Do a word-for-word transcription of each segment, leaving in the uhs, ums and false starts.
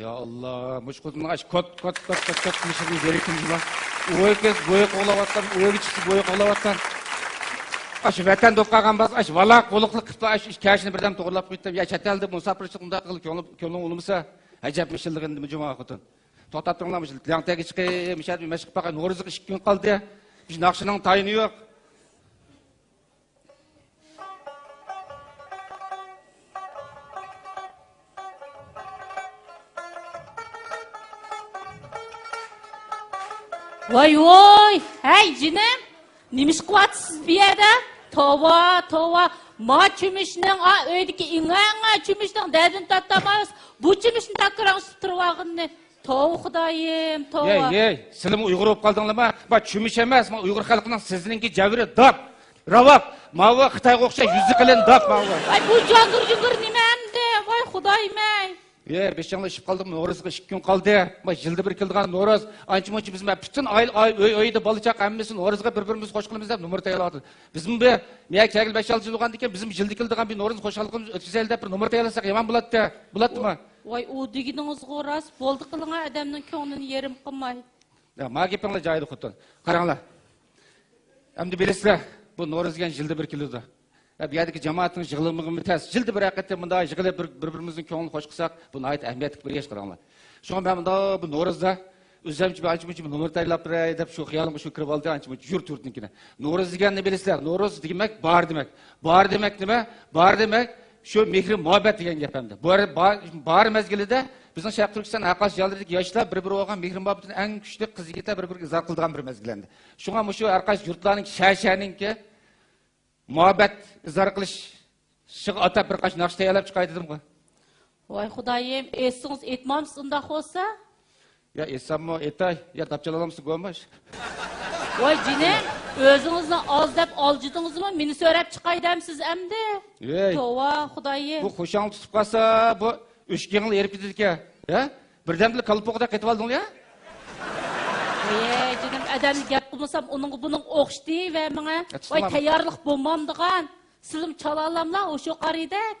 يا ئاللا، مۇشۇ قۇدۇمنىڭ ئاشۇ كوت، كوت، كوت، كوت، كوت قىلىشىدىن زېرىكتىم جۇما. ئۇ ئۆيگە كەلسە بۇ ئۆيگە قوغلاۋاتقان، ئۇ ئۆيگە چىقسا بۇ ئۆيگە قوغلاۋاتقان. ئاشۇ ۋەتەندە ئوقۇپ قالغان بالىسى ئاشۇ ۋالاق بولۇقلۇق قىلىپلا ئاشۇ ئىككى كەشىنى بىردەم توغرىلاپ قويۇپتۇ. يا چەت ئەلدە مۇساپىرچىلىق ئۇنداق قىلىپ كۆڭلۈڭ، كۆڭلۈڭ ئۇلىمىسا، ئەجەب مىشىلدىغىن جۇما خوتۇن. توختاپ تۇرۇڭلار، مۇشۇ لەڭتەگە چىقىپ، مۇشۇ يەردە مەشىق قىلىپ باقاي، نورۇزغا ئىككى كۈن قالدى. مۇشۇ ناخشىنىڭ تايىنى يوق. ۋاي ۋاي، ھەي جېنىم، نېمە ئىش قىلىۋاتىسىز بۇ يەردە؟ توۋا، توۋا، ما چۆمۈچنىڭ، ئا، ئۆيدىكى ئىڭ ئەڭ چۆمۈچنىڭ دەردىنى تارتالمايسىز، بۇ چۆمۈچنى تەكرارلىشىپ تۇرۇۋالغىنىنى. توۋا خۇدايىم، توۋا. يەي، يەي، سىلىمۇ ئۇيغۇر بولۇپ قالدىڭلارما؟ ما چۆمۈچ ئەمەس، ما ئۇيغۇر خەلقىنىڭ سىزنىڭكى جەۋھىرى داپ، راۋاپ. ماۋۇ خىتايغا ئوخشاش يۈزى قېلىن داپ ماۋۇ. ۋاي، بۇ جاڭگىر-جۇڭگىر نېمە ئەمدى؟ ۋاي خۇدايىم ئەي. يەي، بېشىڭلار ئىششىپ قالدىمۇ؟ نورۇزغا ئىككى كۈن قالدى. ما يىلدا بىر كېلىدىغان نورۇز. ئانچە-مۇنچە بىز ما پۈتۈن ئائىلە، ئائىلە، ئۆي، ئۆيدە بالا-چاقا ھەممىسى نورۇزغا بىر-بىرىمىزنى خوش قىلىمىز دەپ نومۇر تەييارلاۋاتىدۇ. بىزمۇ بىر، مېيە كەلگىلى بەش-ئالتە يىل بولغاندىكىن، بىزمۇ يىلدا كېلىدىغان بىر نورۇز خۇشاللىقىمىزنى ئۆتكۈزەيلى دەپ بىر نومۇر تەييارلىساق يامان بولاتتى. بولاتتىما؟ ۋاي، ئۇ دېگىنىڭىزغۇ راست. بولدى قىلىڭا، ئادەمنىڭ كۆڭلىنى يېرىم قىلماي. يا، ما گېپىڭلار جايىدا خوتۇن. قاراڭلار. ئەمدى بىلىسىلەر، بۇ نورۇز دېگەن يىلدا بىر كېلىدۇ. يا، بۇ يەردىكى جامائەتنىڭ يىغىلمىغىمۇ تەس. يىلدا بىر قېتىم مۇنداق يىغىلىپ، بىر، بىر-بىرىمىزنىڭ كۆڭلىنى خوش قىلساق، بۇ ناھايىتى ئەھمىيەتلىك بىر ئىش، قاراڭلار. شۇڭا مەن مۇنداق بۇ نورۇزدا ئۆزۈمچە بىر ئانچە-مۇنچە بىر نومۇر تەييارلاپ بېرەي دەپ شۇ خىيالىمغا شۇ كىرىپ ئالدى، ئانچە-مۇنچە يۇرت-يۇرتنىڭكىنى. نورۇز دېگەننى بىلىسىلەر، نورۇز دېمەك باھار دېمەك. باھار دېمەك نېمە؟ باھار دېمەك شۇ مېھرى مۇھەببەت دېگەن گەپ ئەمدى. بۇ باھار، باھار مەزگىلىدە بىزنىڭ شەرقىي تۈركىستان ھەر قايسى جايلىرىدىكى ياشلار بىر-بىرىگە بولغان مېھرى مۇھەببىتىنى ئەڭ كۈچلۈك قىز-يىگىتلەر بىر-بىرىگە ئىزھار قىلىدىغان بىر مەزگىل ئەمدى. شۇڭا مۇشۇ ھەر قايسى يۇرتلارنىڭ شەھەر-شەھەرنىڭكى مۇھەببەت ئىزھار قىلىشىغا ئاتاپ بىر قانچە ناخشا تەييارلاپ چىقاي دېدىمغۇ. ۋاي خۇدايىم، ئېيتسىڭىز ئېيتمامسىز ئۇنداق بولسا؟ يا ئېيتساممۇ ئېيتاي، يا داپ چالالامسىز گوماش. ۋاي جېنىم، ئۆزىڭىزنى ئاز دەپ ئالجىدىڭىزمۇ، مېنى سۆرەپ چىقاي دەمسىز ئەمدى؟ ۋەي. توۋا خۇدايىم. بۇ خۇشاڭ تۇتۇپ قالسا، بۇ ئۆشكىڭىڭ ئېرىپ كېتىدىكەن. ھە؟ بىردەمدىلا كالپۇكىدەك قېتىۋالدىڭ يا؟ ۋەي جېنىم، ئادەمنى گەپ قىلمىسام، ئۇنىڭغا بۇنىڭغا ئوخشىتىۋەر ماڭا. ۋاي تەييارلىق بولمامدىغان. سىلىم چالالاملا ئوشۇ قارىدەك.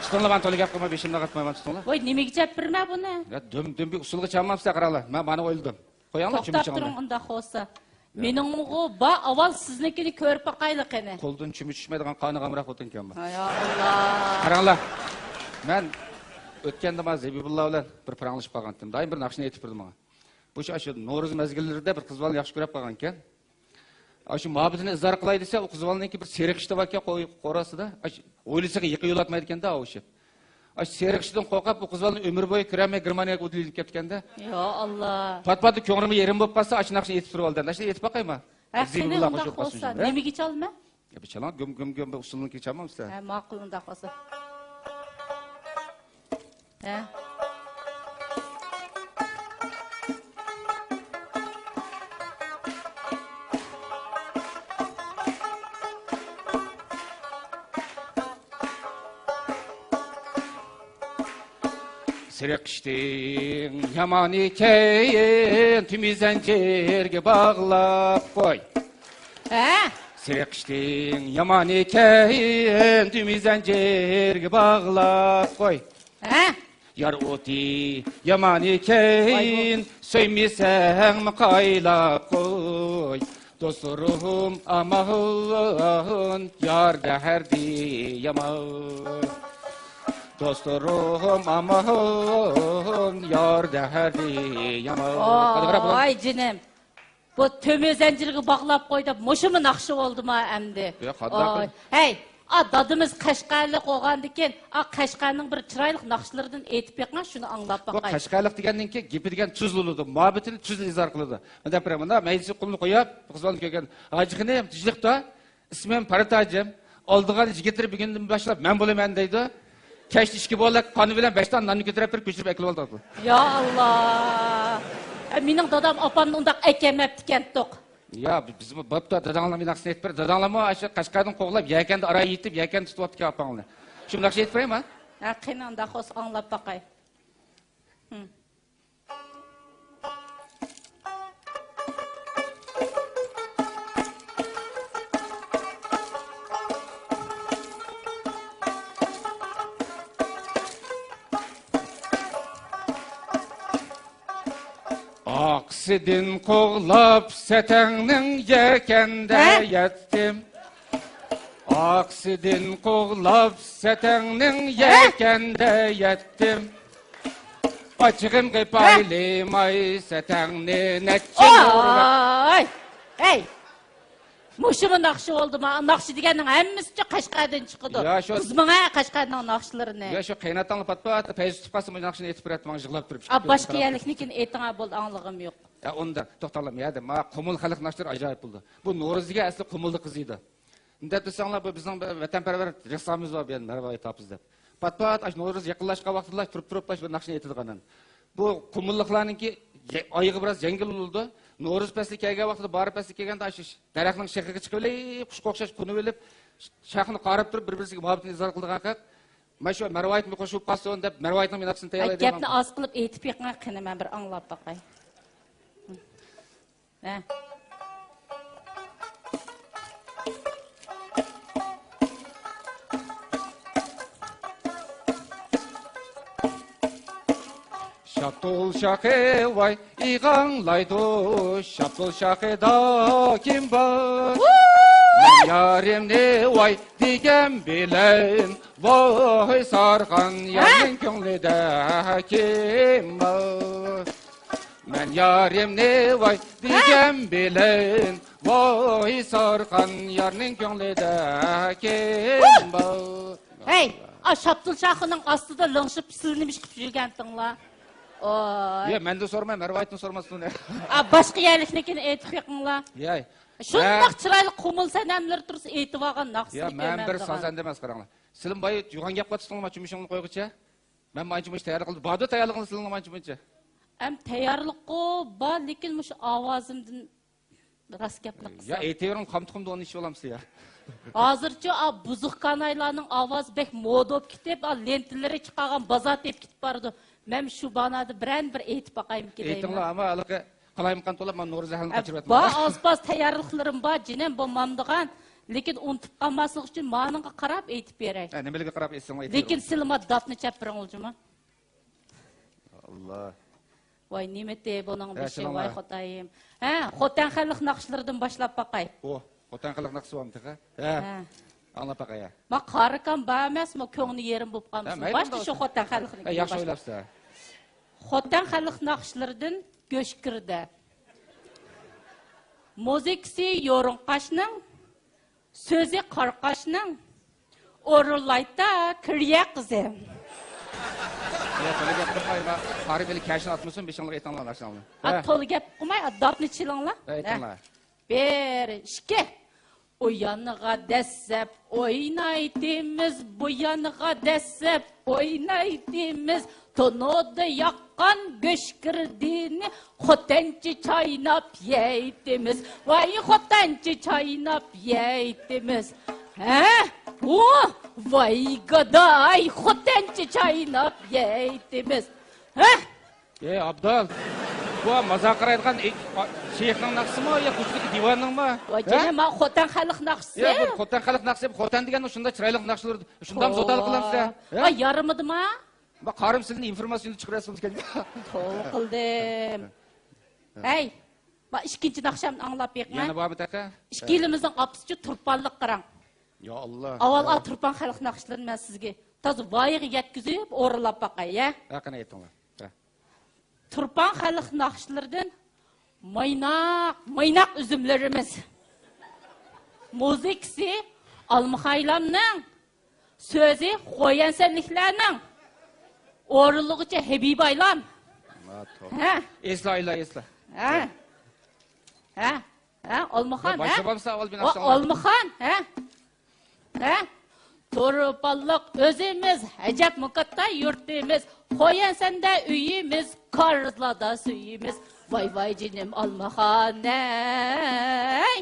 تۇتۇڭلار، مانا تولا گەپ قىلماي، بېشىمنى قاتمايمەن، تۇتۇڭلار. ۋاي، نېمىگە چەپ بېرىمەن بۇنى؟ يا، دۈم، دۈم بىر ئۇسسۇلغا چالمامسىلەر، قاراڭلار. مەن مانا ئويلىدىم. قويۇڭلار توختاپ چۆمۈچىڭلارنى. تۇرۇڭ، ئۇنداق بولسا. يا. مېنىڭغۇ بار، ئاۋۋال سىزنىڭكىنى كۆرۈپ باقايلى قېنى. قولدىن چۆمۈچ چۈشمەيدىغان قانىغا ئامراق خوتۇنكەنمەن. يا ئاللا. قاراڭلار. مەن ئۆتكەندە مانا زەبىبۇللا بىلەن بىر پاراڭلىشىپ قالغانتىم. دائىم بىر ناخشىنى ئېيتىپ بېرىدۇ ماڭا. بۇ شۇ، ئاشۇ نورۇز مەزگىللىرىدە بىر قىز بالىنى ياخشى كۆرۈپ قالغانىكەن. ئاشۇ مۇھەببىتىنى ئىزھار قىلاي دېسە، ئۇ قىز بالىنىڭكى بىر سېرىق ئىشى باركەن، قوي-، قوراسىدا. ئاشۇ ھويلىسىغا يېقىن يولاتمايدىكەن-دە، ئاۋۇشۇپ. ئاشۇ سېرىق ئىشىدىن قورقۇپ، ئۇ قىز بالىنى ئۆمۈر بويى كۆرەلمەي، گېرمانىيەگە ئۇدۇلىنىپ كەتكەندە. يا ئاللا. پات-پاتلا كۆڭلۈمگە يېرىم بولۇپ قالسا، ئاشۇ ناخشىنى ئېيتىپ تۇرۇۋالدىم. ئاشۇنى ئېيتىپ باقايما؟ ھە، قېنى، ئۇنداق بولسا، نېمىگە چالىمەن؟ يا، بىر چالاڭ، گۈم، گۈم، گۈم، بىر ئۇسسۇلنىڭكى چالمامسىلەر؟ ھە، ماقۇل، ئۇنداق بولسا. ھە. سېرىق ئىشتىڭ يامان ئىكەن، تۈمۈ زەنجىرگە باغلاپ قوي. ھە؟ سېرىق ئىشتىڭ يامان ئىكەن، تۈمۈ زەنجىرگە باغلاپ قوي. ھە؟ يار ئوتى يامان ئىكەن، سۆيمىسەڭمۇ قايلاپ قوي. دوستلىرىم ئامان، يار دەردى يامان. دوستلىرىم ئامان، يار دەردى يامان. ۋاي جېنىم. بۇ تۈمۈ زەنجىرگە باغلاپ قوي دەپ، مۇشۇمۇ ناخشا بولدىما ئەمدى؟ ياق، قانداق قىل- ھەي، ئا، دادىمىز قەشقەرلىك بولغاندىكىن، ئا، قەشقەرنىڭ بىر چىرايلىق ناخشىلىرىدىن ئېيتىپ بېقىڭ، شۇنى ئاڭلاپ باقاي. بۇ قەشقەرلىك دېگەننىڭكى گېپى دېگەن تۈزلا بولىدۇ، مۇھەببىتىنى تۈزلا ئىزھار قىلىدۇ. مۇنداق بىر، مۇنداق مەيدىسى قولىنى قويۇپ، قىز بالىنى كۆرگەن، ھاجىخېنىم، تىنچلىقتا. ئىسمىم پاراتاجىم. ئالىدىغان يىگىتلىرى بۈگۈندىن باشلاپ مەن بولىمەن دەيدۇ. كەچتە ئىككى بولەك قان بىلەن بەش دانە ناننى كۆتۈرۈپ بېرىپ كۆچۈرۈپ ئەكېلىۋالىدۇ. يا ئاللا. ئە، مېنىڭ دادام ئاپامنى ئۇنداق ئەكەلمەپتىكەنتۇق. يا، بىزمۇ بوپتۇ، داداڭلارنىڭ ناخشىسىنى ئېيتىپ بېرە. داداڭلارمۇ ئاشۇ قەشقەردىن قوغلاپ، يەكەندە ئارا يېتىپ، يەكەندە تۇتۇۋاپتىكەن ئاپاڭلارنى. شۇ ناخشا ئېيتىپ بېرەيمۇ؟ ھە، قېنى، ئۇنداق بولسا ئاڭلاپ باقاي. ھىم. ئاقسىدىن قوغلاپ سەتەڭنىڭ يەكەندە ھە؟ يەتتىم. ئاقسىدىن قوغلاپ سەتەڭنىڭ ھە؟ يەكەندە يەتتىم. ئاچچىقىم قېپايلىماي سەتەڭنى نەچچە ئوي! ھەي! مۇشۇمۇ ناخشا بولدىما؟ ناخشا دېگەننىڭ ھەممىسىچۇ قەشقەردىن چىقىدۇ. يا، شۇ بىز ماڭا قەشقەرنىڭ ناخشىلىرىنى. يا، شۇ قېيىنئاتاڭلار پات-پات پەيزى تۇتۇپ قالسا، مۇشۇ ناخشىنى ئېيتىپ بېرەتتى، ماڭا يىغلاپ تۇرۇپ. ئا، باشقا يەرلىكنىكىنى ئېيتىڭا، بولدى، ئاڭلىغۇم يوق. يا، ئۇندا توختاڭلار، يا، ما قۇمۇل خەلق ناخشىلىرى ئاجايىپ بولىدۇ. بۇ نورۇزىگە ئەسلى قۇمۇلدا قىزىيدۇ. نېمە دەپ دېسەڭلار، بۇ بىزنىڭ بىر ۋەتەنپەرۋەر رەسسامىمىز بار، بۇ يەردە مەرۋايىت ھاپىز دەپ. پات-پات ئاشۇ نورۇز يېقىنلاشقان ۋاقتىدا تۇرۇپ-تۇرۇپ ئاشۇ بىر ناخشىنى ئېيتىدىغان. بۇ قۇمۇللۇقلارنىڭكى يە-، ئايىغى بىراز يەڭگىل بولىدۇ. نورۇز پەسلى كەلگەن ۋاقتىدا، باھار پەسلى كەلگەندە ئاشۇ دەرەخنىڭ شېخىغا چىقىۋېلىپ، قۇشقا ئوخشاش قونۇۋېلىپ، شاخنى قاراپ تۇرۇپ، بىر-بىرسىگە مۇھەببىتىنى ئىزھار قىلىدىغان خەق. مانا شۇ مەرۋايىتمۇ قوشۇلۇپ قالسۇن دەپ، مەرۋايىتنىڭ بىر ناخشىسىنى تەييارلايدىغان. گەپنى ئاز قىلىپ ئېيتىپ بېقىڭ، قېنى، مەن بىر ئاڭلاپ باقاي. ھە. شاپتۇل شاخى ۋاي ئىغاڭلايدۇ، شاپتۇل شاخىدا كىم بار؟ مەن يارىمنى ۋاي دېگەن بىلەن، ۋاي سارغان ھە؟ يارنىڭ كۆڭلىدە كىم بار؟ مەن يارىمنى ۋاي دېگەن بىلەن، ۋاي سارغان يارنىڭ كۆڭلىدە كىم بار؟ ھەي، ئا شاپتۇل شاخىنىڭ ئاستىدا لىڭشىپ، سىز نېمە ئىش قىلىپ يۈرگەنتىڭلار؟ ئوي. يا، مەندىن سورىماي، مەرۋايىتتىن سورىماسلىقنى. ئا، باشقا يەرلىكنىڭكىنى ئېيتىپ بېقىڭلار. ياي. شۇنداق ھە. چىرايلىق قۇمۇل سەنەملىرى تۇرسا، ئېيتىۋالغان يا، ناخشىسىنى مەن بىر سازەندە ئەمەس، قاراڭلار. سىلىم باي يوغان گەپ قىلىۋاتىسىلىڭلار، چۈمۈشۈڭلارنى قويغۇچە. مەن مانچە مۇنچە تەييارلىق قىلدىم. باردۇ تەييارلىقىڭلار سىلىڭلار مانچە مۇنچە. ئەم تەييارلىققۇ بار، لېكىن مۇشۇ ئاۋازىمدىن راست گەپنى قىلسام. يا ئېيتىۋېرىڭ، قام تۇخۇمدا ئون ئىش بولامسىز يا. ھازىرچۇ ئا بۇزۇق كانايلارنىڭ ئاۋازى بەك مودا بولۇپ كېتىپ، ئا لېنتىلىرى چىقارغان بازار تېپىپ كېتىپ بارىدۇ. مەن شۇ بانادا بىرەر بىر ئېيتىپ باقايمىكىن دەيمەن. ئېيتىڭلار، ئەمما ھېلىقى قالايمىقان تولا، مانا نورۇز ئەھلىنى ئە، قاچۇرۇۋەتمەڭلار. بار ئاز-پاز تەييارلىقلىرىم بار، جېنىم، بولمامدىغان. لېكىن ئۇنتۇپ قالماسلىق ئۈچۈن مانىڭغا قاراپ ئېيتىپ بېرەي. ھە، نېمىلىرگە قاراپ ئېيتساڭلار ئېيتىپ لېكىن بېرىڭ. سىلىما داتنى چەپ بېرىڭ، ئولجىما. ئاللا. ۋاي، نېمىتى بۇنىڭ ھە، بېشى، سىلىڭلار. ۋاي خۇدايىم. ھە، خوتەن خەلق ناخشىلىرىدىن باشلاپ باقاي. ئو، خوتەن خەلق ناخشىسى بارمۇ تېخى؟ ھە. ھە. ئاڭلاپ باقاي، ھە. ما قارىكام بار ئەمەسمۇ، كۆڭلى يېرىم بولۇپ قالمىسۇن. ھە، مەيلى، باشتا شۇ خوتەن خەلقىنى ھە، ياخشى ئويلاپسىز. خوتەن خەلق ناخشىلىرىدىن گۆشكىردە. مۇزىكىسى يورۇڭقاشنىڭ، سۆزى قارقاشنىڭ، ئورۇنلايتا كىرىيە قىزىم. يا، تولا گەپ قىلماي، ما، قارى بېلى كەشىنى ئاتمىسۇن، بېشىڭلارغا ئېيتىڭلار، ناخشىلارنى. ئا، ھە. تولا گەپ قىلماي، ئا، داتنى چېلىڭلار. ھە، ھە. ئېيتىڭلار. بىر، ئىككى. ئۇ يانغا دەسسەپ ئوينايتىمىز، بۇ يانغا دەسسەپ ئوينايتىمىز. تونۇردا ياققان گۆشگىردىنى خوتەنچە چايناپ يەيتىمىز. ۋاي خوتەنچە چايناپ يەيتىمىز. ھە؟ ئۇ، ۋاي گاداي، خوتەنچە چايناپ يەيتىمىز. ھە؟ ئەي ئابدال، بۇ مازار قارايدىغان ئى-، ئا-، شېيىخنىڭ ناخشىسىمۇ يا كوچىدىكى دىۋاننىڭمۇ؟ ۋاي ھە؟ جېنىم، ما خوتەن خەلق ناخشىسى. يا، بۇ خوتەن خەلق ناخشىسى، خوتەن دېگەن شۇنداق چىرايلىق ناخشىلار، شۇنداق زوتال قىلامسىز ھە؟ ۋاي، يارىمىدىما؟ ما قارىم سىزنى ئىنفورماتسىيىنى چىقىرىۋەتسىڭىز كەلگەن. توۋا قىلدىم. ھەي، ما ئىككىنچى ناخشامنى ئاڭلاپ بېقىڭ. يەنە بارمۇ تېخى؟ ئىككىيلىمىزنىڭ ئاپىسىچۇ تۇرپانلىق قاراڭ. يا ئاللا. ئاۋۋال ھە. ئا تۇرپان خەلق ناخشىلىرىنى مەن سىزگە تازا ۋايىغا يەتكۈزۈپ ئورۇنلاپ باقاي، ھە؟ ھە، قېنى ئېيتىڭلار. ھە. تۇرپان خەلق ناخشىلىرىدىن مايناق، مايناق ئۈزۈملىرىمىز. مۇزىكىسى ئالمىخايلامنىڭ، سۆزى خويەنسەنلىكلەرنىڭ، ئورۇنلىغۇچى ھەبىبايلام. ھە. ئېسلا، ئېسلا، ئېسلا. ھە. ھە. ھە، ئالمىخان، ھە؟ باشلىۋالسا ئاۋۋال بىر ناخشا ئاڭلاپ. ئالمىخان، ھە؟ ھە؟ تۇرپانلىق ئۆزىمىز، ئەجەبمۇ كاتتا يۇرتىمىز، خويەنسەندە ئۆيىمىز، كارىزلاردا سۈيىمىز. ۋاي ۋاي جېنىم ئالمىخان، ھەي!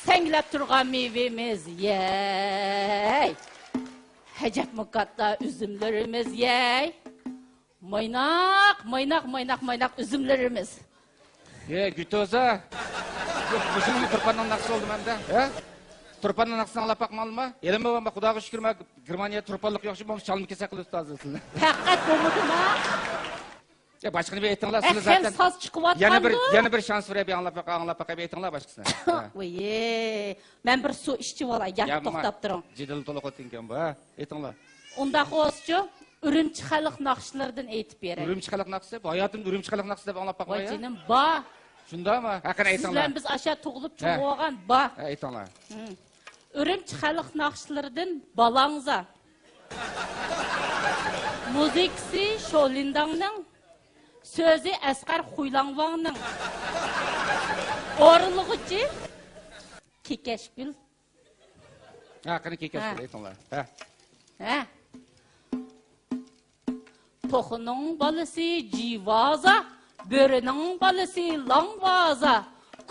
سەڭگىلەپ تۇرغان مېۋىمىز، يەي! ئەجەبمۇ كاتتا ئۈزۈملىرىمىز، يەي! مايناق، مايناق، مايناق، مايناق ئۈزۈملىرىمىز. ھە، گۈتوزا. مۇشۇنىڭ تۇرپاننىڭ ناخشىسى بولدى مەندە. ھە؟ تۇرپاننىڭ ناخشىسىنى ئاڭلاپ باقماڭلىما؟ ھېلىمۇ، خۇداغا شۈكۈر، مەن گېرمانىيە تۇرپانلىق يوق، شۇ چالما كېسەك قىلىۋېتىپتۇ ھازىر سىلىنى. پەقەت بولمىدىما؟ يا، باشقىنى بىر ئېيتىڭلار، سىلەر خېلى زاتەن ساز چىقىۋاتقاندۇ. يەنە بىر، يەنە بىر شانس بېرەي، بىر ئاڭلاپ باقاي، ئاڭلاپ باقاي، بىر ئېيتىڭلار باشقىسىنى. ۋىي، مەن بىر سۇ ئىچىۋالاي، گەپ توختاپ تۇرۇڭ. جېدىل تولا خوتۇنكەن بۇ، ھە؟ ئېيتىڭلار. ئۇنداق بولسىچۇ، ئۈرۈمچى خەلق ناخشىلىرىدىن ئېيتىپ بېرەي. ئۈرۈمچى خەلق ناخشىسى؟ بۇ ھاياتىمدا ئۈرۈمچى خەلق ناخشىسى دەپ ئاڭلاپ باقماي، ۋاي ھە؟ جېنىم، بار. شۇنداقمۇ؟ ھەققىنى ئېيتىڭلار. سىز بىلەن بىز ئاشا تۇغۇلۇپ چوڭ بولغان، بار. ھە، ئېيتىڭلار. ئۈرۈمچى خەلق ناخشىلىرىدىن بالاڭزا. مۇزىكىسى شولىنداڭنىڭ، سۆزى ئەسقەر خۇيلاڭۋاڭنىڭ، ئورۇنلىغۇچى كېكەشگۈل. ھە، قېنى كېكەشگۈل، ھە. ئېيتىڭلار. ھە. ھە. توخۇنىڭ بالىسى جىۋازا، بۆرىنىڭ بالىسى لاڭۋازا.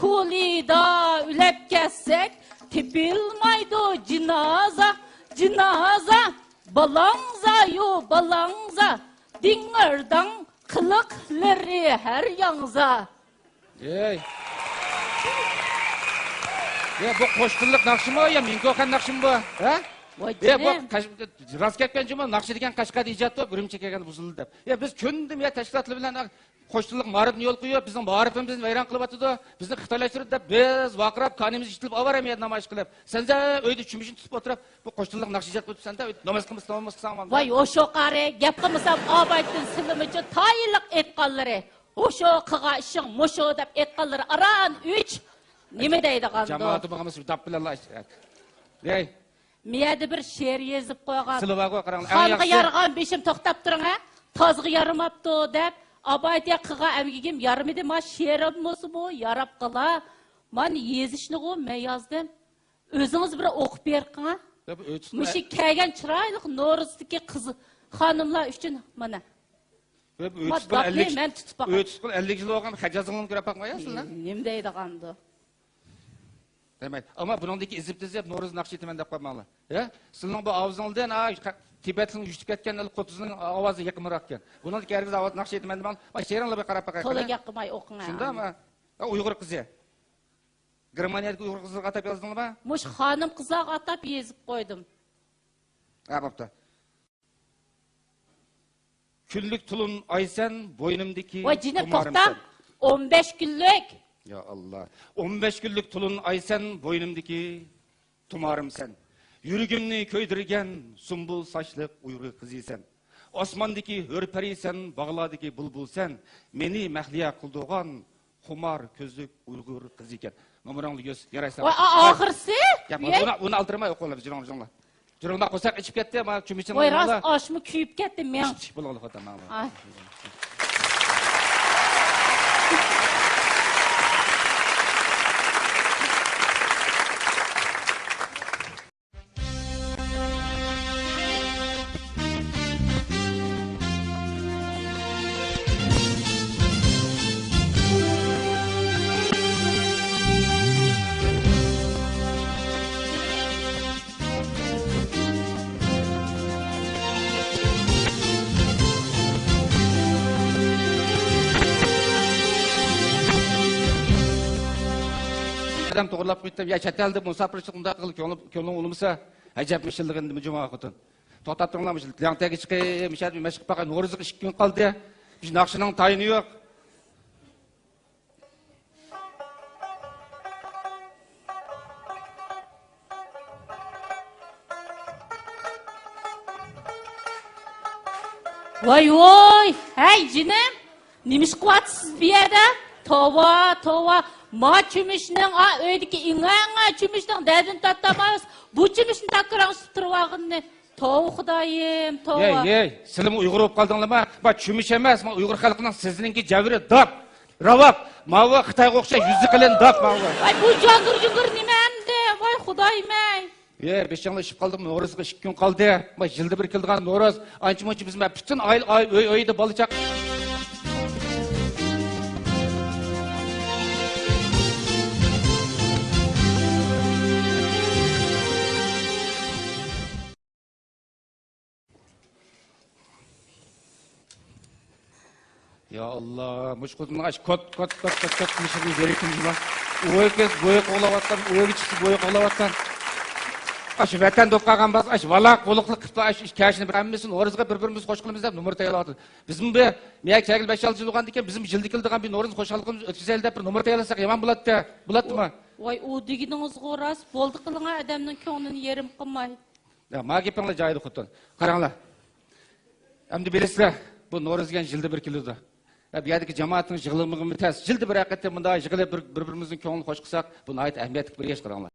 كولىدا ئۆلۈپ كەتسەك، تېپىلمايدۇ جىنازا، جىنازا. بالاڭزايۇ بالاڭزا، دىڭىرداڭ قىلىقلىرى ھەر ياڭزا. ئەي. يا، بۇ قوش تىللىق ناخشىمۇ يا مىڭكوخەن ناخشىمۇ بۇ؟ ھە؟ ۋاي يا، بۇ جېنىم. قەش-، راست گەپكەن جۇمۇ، ناخشا دېگەن قەشقەردە ئىجاد بولۇپ، ئۈرۈمچىگە كەلگەندە بۇزۇلدى دەپ. يا، بىز كۈندە يا تەشكىلاتلار بىلەن قوش تىللىق مائارىپنى يولغا قويۇپ، بىزنىڭ مائارىپىمىزنى ۋەيران قىلىۋاتىدۇ، بىزنى خىتايلاشتۇرىدۇ دەپ، بىز ۋارقىراپ، كانىمىز يىتىلىپ، ئاۋارە مەيدان نامايىش قىلىپ، سەن يا ئۆيدە چۈمۈشۈڭنى تۇتۇپ ئولتۇرۇپ، بۇ قوش تىللىق ناخشا ئىجاد قىلىپسەن دە، ناماز قىلمىسا، ناماز قىلساڭ. ۋاي، ھوشۇ قارى، گەپ قىلمىسام ئابايتىن سىلىمىچۇ تايىنلىق ئېيتقانلىرى، ھوشۇ قىلغان ئىشىڭ مۇشۇ دەپ ئېيتقانلىرى ئاران ئۈچ. نېمە دەيدىغاندۇ؟ جامائىتىم بولغان داپ بىلەن لا. دەي. مىيەدە بىر شېئىر يېزىپ قويغان. سىلى بارغۇ، قاراڭ، ئەڭ خانغا ياخشىسى. يارىغان بېشىم توختاپ تۇرۇڭ، ھە؟ تازغا يارىماپتۇ دەپ، ئابايتى قىلغان ئەمگىكىم يارىمىدى، ما شېئىرىم بولسىمۇ ياراپ قالا. مانا يېزىشنىغۇ مەن يازدىم. ئۆزىڭىز بىر ئوقۇپ بېرىڭ. يا، بۇ ئۆي تۇتقىلى مۇشۇ كەلگەن چىرايلىق نورۇزدىكى قىز خانىملار ئۈچۈن مانا. يا، بۇ ئۆي ما تۇتقىلى داپنى ئەللىك، مەن تۇتۇپ باقاي. ئۆي تۇتقىلى ئەللىك يىل بولغان خەجازىڭلارنى كۆرۈپ باقمايسىلەر. نېمە دەيدىغاندۇ؟ دېمەك، ئەمما بۇنىڭدىكى ئېزىپ تېزىپ نورۇز ناخشا ئېيتىمەن دەپ قالماڭلار. ھە؟ سىلىنىڭ بۇ ئاۋازىڭدىن، ھا، تىبەتنىڭ يۈشۈپ كەتكەن قوتۇزنىڭ ئاۋازى يېقىمراق ئىكەن. بۇنىڭدىكى ھەرگىز ئاۋاز ناخشا ئېيتىمەن دېمەڭلار. ما شېئىرىڭلار بىر قاراپ باقايلى. تولا گەپ قىلماي ئوقۇڭ، ھە. شۇنداقمۇ؟ ھە، ئۇيغۇر قىزى. گېرمانىيەدىكى ئۇيغۇر قىزلىرىغا ئاتاپ يازدىڭلارمۇ؟ مۇشۇ خانىم قىزلارغا ئاتاپ يېزىپ قويدۇم. ھە، بوپتۇ. كۈنلۈك تولۇن ئايسەن، بوينۇمدىكى ۋاي جېنىم، توختاڭ. تۇمارىمسەن. ئون بەش كۈنلۈك. يا ئاللا. ئون بەش كۈنلۈك تولۇن ئايسەن، بوينۇمدىكى تۇمارىمسەن. يۈرىكىمنى كۆيدۈرگەن سۇمبۇل ساچلىق ئۇيغۇر قىزىسەن. ئاسماندىكى ھۆر پەرىسەن، باغلاردىكى بۇلبۇلسەن. مېنى مەھلىيا قىلدۇرغان خۇمار كۆزلۈك ئۇيغۇر قىزى ئىكەن. نومۇرۇڭنى يۈز يارايسەن. ۋاي، ئا-، ئاخىرسى؟ يا، ئۇنى، ئۇنى ئالدىرىماي ئوقۇۋالىمىز، جۇرۇڭ، جۇرۇڭلار. جۇرۇڭلار، قورساق ئېچىپ كەتتى، ما، چۈمۈچىڭ. ۋاي، راست، ئاشمۇ كۆيۈپ كەتتى، مېڭ. ئىش، ئىش، بولغىلى خوتۇن، ماڭا. ئاي. ئادەم توغرىلاپ قويدۇم، يا چەت ئەلدە مۇساپىرچىلىق ئۇنداق قىل، كۆڭلۈڭ ئۇلىمىسا، ئەجەب مىشىلدىغىن نېمە جۇما خوتۇن. توختاپ تۇرۇڭلار، مۇشۇ لەڭتەگە چىقىپ، مۇشۇ يەردە مەشىق باقاي، نورۇزغا ئىككى كۈن قالدى. مۇشۇ ناخشىنىڭ تايىنى يوق. ۋاي ۋوي، ھەي جېنىم، نېمە ئىش قىلىۋاتىسىز بۇ يەردە؟ توۋا، توۋا، ما چۆمۈچنىڭ، ئا، ئۆيدىكى ئىڭ ئەڭ چۆمۈچنىڭ دەردىنى تارتالمايسىز، بۇ چۆمۈچنى تاكراڭشىتىپ تۇرۇۋالغىنىنى. توۋا خۇدايىم، توۋا. يەي، يەي، سىلىمۇ ئۇيغۇر بولۇپ قالدىڭلارما؟ ما چۆمۈچ ئەمەس، ما ئۇيغۇر خەلقىنىڭ سېزىنىڭكى جەۋھىرى داپ، راۋاب. ماۋۇ خىتايغا ئوخشاش يۈزى قېلىن داپ ماۋۇ. ۋاي، بۇ جاڭگىر جۇڭگىر نېمە ئەمدى؟ ۋاي خۇدايىم ئەي. يەي، بېشىڭلار ئىششىپ قالدىمۇ؟ نورۇزغا ئىككى كۈن قالدى. ما يىلدا بىر كېلىدىغان نورۇز. ئانچە مۇنچە بىز ما پۈتۈن ئائىلە، ئائىلە، ئۆي، ئۆيدە بالا چاق. يا ئاللا، مۇشۇ قىزنىڭ ئاش كوت، كوت، كوت، كوت، كوت قىلىشىدىن زېرىكتىم جۇما. ئۇ ياققا، بۇ ياققا قوغلاۋاتقان، ئۇ ياققا چىقسا، بۇ ياققا قوغلاۋاتقان. ئاشۇ ۋەتەندە ئوقۇغان بالىلار ئاشۇ ۋالاق-ۋۇلۇقلۇق قىلىپ، ئاشۇ ئىككى كەشىنى بىر ھەممىسىنى نورۇزغا بىر-بىرىمىز قوش قىلىمىز دەپ نومۇر تەييارلاۋاتىدۇ. بىزمۇ بىر مېيەگە كەلگىلى بەش-ئالتە يىل بولغاندىكىن، بىزمۇ يىلدا كېلىدىغان بىر نورۇز خۇشاللىقىمىزنى ئۆتكۈزەيلى دەپ بىر نومۇر تەييارلىساق يامان بولاتتى. بولاتتىمۇ؟ ۋاي، ئۇ دېگىنىڭىزغۇ راست. بولدى قىلىڭا، ئادەمنىڭ كۆڭلىنى يېرىم قىلماي. يا، ما گېپىڭلار جايىدا خوتۇن. قاراڭلار. ئەمدى بىلىسىلەر، بۇ نورۇز دېگەن يىلدا بىر كېلىدۇ. يا، بۇ يەردىكى جامائەتنىڭ يىغىلمىغىمۇ تەس. يىلدا بىر ھەقىقەتەن مۇنداق يىغىلىپ، بىر، بىر-بىرىمىزنىڭ كۆڭلىنى خوش قىلساق، بۇ ناھايىتى ئەھمىيەتلىك بىر ئىش، قاراڭلار.